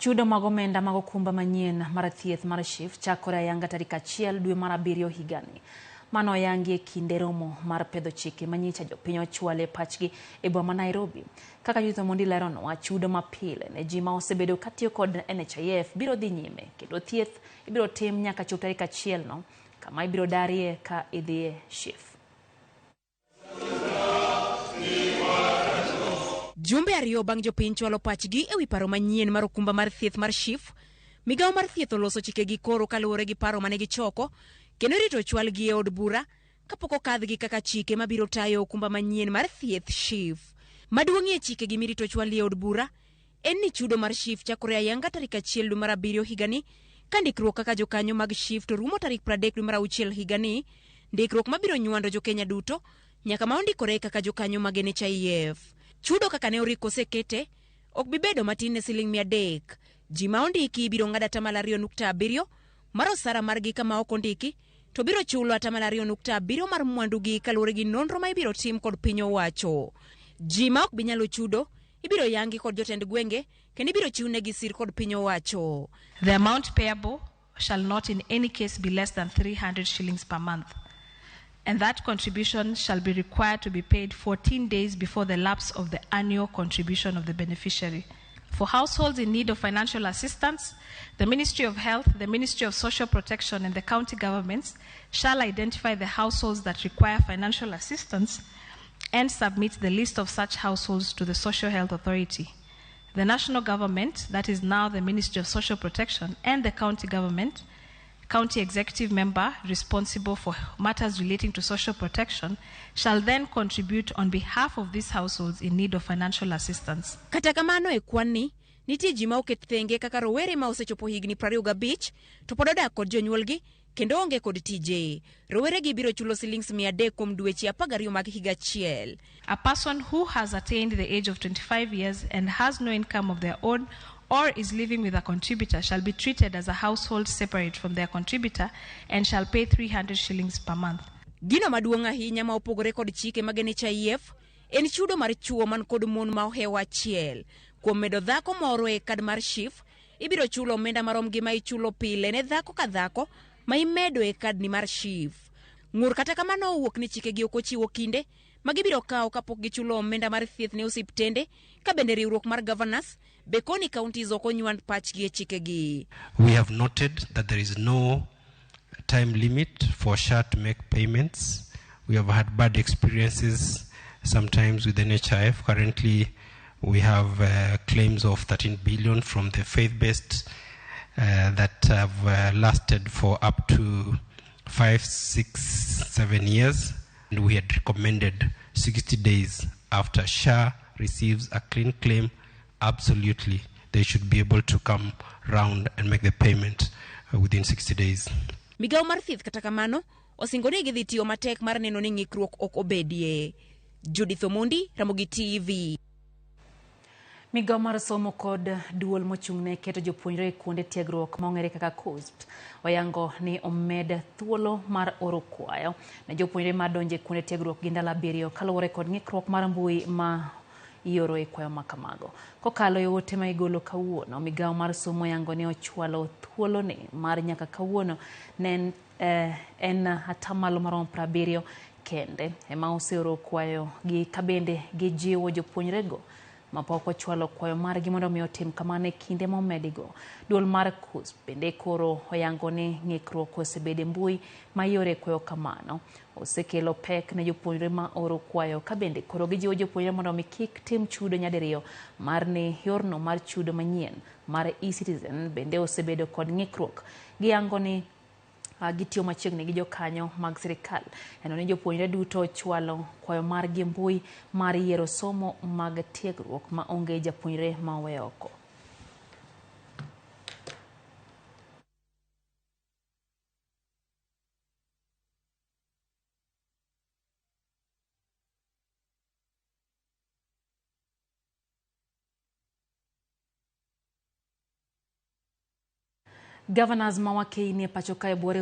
Chudo mag omenda mag okumba manyien mar thieth mar SHIF chakore ayanga tarik 1 dwe mar 7 higani. Mano oyangi e kinde romo mar pedho chike manyicha jopiny ochwale pachgi e boma ma Nairobi. Kaka Judith Omondi leronwa, chudo mapile ne ji ma osebedo katiyo kod NHIF biro dhi nyime kendo thieth ibiro tim nyaka chop tarik 1 no kama ibiro darie ka idhiye SHIF. Jumbe ariyo bang' jopiny chwalo pachgi e wi paro manyien mar okumba mar thieth mar SHIF, migawo mar thieth oloso chikegi koro kaluwore gi paro mane gichoko kendo irito chwalgi e od bura kapok okadhgi kaka chike mabiro tayo okumba manyien mar thieth SHIF. Maduong'ie chikegi mirito chwali e od bura en ni chudo mar SHIF chakore ayanga tarik 1 dwe mar 7 higani ka ndikruok kaka jokanyo mag SHIF to rumo tarik 30 dwe mar 6 higani, ndikruok mabiro nywando jokenya duto nyaka ma ondikore kaka jokanyo mag NHIF. Chudo kaka ne orik osekete ok bi bedo matin ne siling 300. Ji ma ondiki biro ng'ado 2.7% mar osara margi kama ok ondiki to biro chulo 2.7% mar mwandugi kaluwore gi nonro ma ibiro tim kod piny owacho. Ji ma ok bi nyalo chudo ibiro yangi kod jotend gwenge kendo ibiro chiwnegi sir kod piny owacho. The amount payable shall not in any case be less than 300 shillings per month. And that contribution shall be required to be paid 14 days before the lapse of the annual contribution of the beneficiary. For households in need of financial assistance, the Ministry of Health, the Ministry of Social Protection, and the county governments shall identify the households that require financial assistance and submit the list of such households to the Social Health Authority. The national government, that is now the Ministry of Social Protection, and the county government, county executive member responsible for matters relating to social protection, shall then contribute on behalf of these households in need of financial assistance. Kata kamano e kwan ni, nitie ji ma oket thenge kaka rowere ma osechopo higni 25 to pod odak kod jonyuolgi kendo onge kod tije. Rowere gi biro chulo silings 300 kuom dweche 12 mag higa achiel. A person who has attained the age of 25 years and has no income of their own or is living with a contributor shall be treated as a household separate from their contributor and shall pay 300 shillings per month. Gino maduong' ahinya ma opogore kod chike mag NHIF en chudo mar chuo man kod mon ma ohewo achiel. Kuom medo dhako moro e kad mar SHIF, ibiro chulo omenda marom gi ma ichulo pile ne dhako ka dhako ma imedo e kadni mar SHIF. Ng'ur kata kamano owuok ni chikegi ok ochiwo kinde ma gibiro kawo kapok gichulo omenda mar thieth ne osiptende ka bende riwruok mar governors be koni counties ok onywand pachgi e chikegi. We have noted that there is no time limit for SHA to make payments. We have had bad experiences sometimes with NHIF. Currently, we have claims of 13 billion from the faith-based that have lasted for up to 5, 6, 7 years. And we had recommended 60 days after SHA receives a clean claim, absolutely, they should be able to come round and make the payment within 60 days. Migawo mar thieth kata kamano osingo ni gidhi tiyo matek mar neno ni ng'ikruok ok obedie. Judith Omondi, Ramogi TV. Migawo mar somo kod duol mochung'ne keto jopuonjre e kuonde tiegruok ma ong'ere kaka KUSPS oyango ni omed thuolo mar oro kwayo ne jopuonjre ma donjo e kuonde tiegruok gi ndalo 7 kaluwore kod ng'ikruok mar mbui ma ioro e kwayo ma kamago. Kokalo e ote ma igolo kawuono, migawo mar somo oyango ni ochwalo thuoloni mar nyaka kawuono ne en atamalo maromo 70 kende ema oseoro kwayo gi kabende gijiwo jopuonjrego mapok ochwalo kwayo margi mondo mi otim kamano e kinde ma omedigo. Duol mar KUSP bende koro oyango ni ng'ikruok osebedo e mbui ma iore kwayo kamano osekelo pek ne jopuonjre ma oro kwayo ka bende koro gijiwo jopuonjre mondo mi kik tim chudo nyadiriyo mar ni yorno mar chudo manyien mar e-Citizen bende osebedo kod ng'ikruok. Giyango ni gitiyo machiegni gi jokanyo mag sirikal neno ni jopuonjre duto chwalo kwayo margi e mbui mar yiero somo mag tiegruok ma onge japuonjre ma owe oko. Governors ma Wakeini e pacho kae buore